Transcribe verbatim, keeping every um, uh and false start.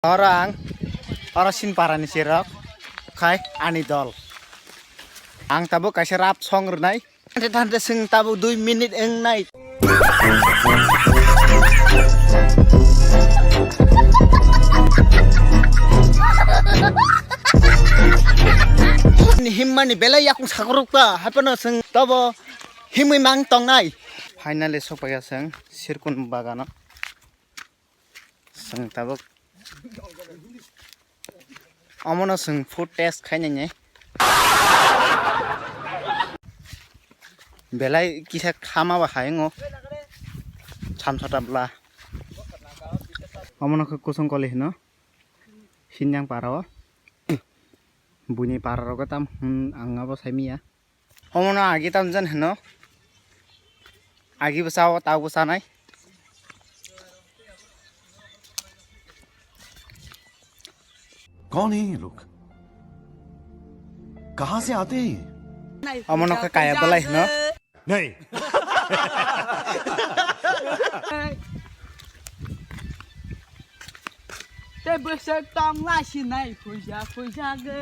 Oro ang, oro Sinpara ni cherok, khai ani dol. Ang tabuk kaisa rap song rwnai. Thante thante chwng tabuk dui minute wngnai. Himmani belai yakung sakruk ta, haphano chwng tobo himwi mang tongnai. Finally sokpaiya chwng Sirkun bagano. Chwng tabuk omono chwng food test khainani. Belai kisa khama ba hai wngo. Samsata bla. Omono khe kusung koli hino. Sinyang para o. Buini para rogo tam hwn ang abo saimiya. Omono agi tamjan hino. Agi bwsa o tau bwsa nai. कौन है ये लोग? कहाँ से आते हैं ये? Omono khe kaya belai hino. नहीं। Tei bwswk tong lai sinai khuja khuja gwi.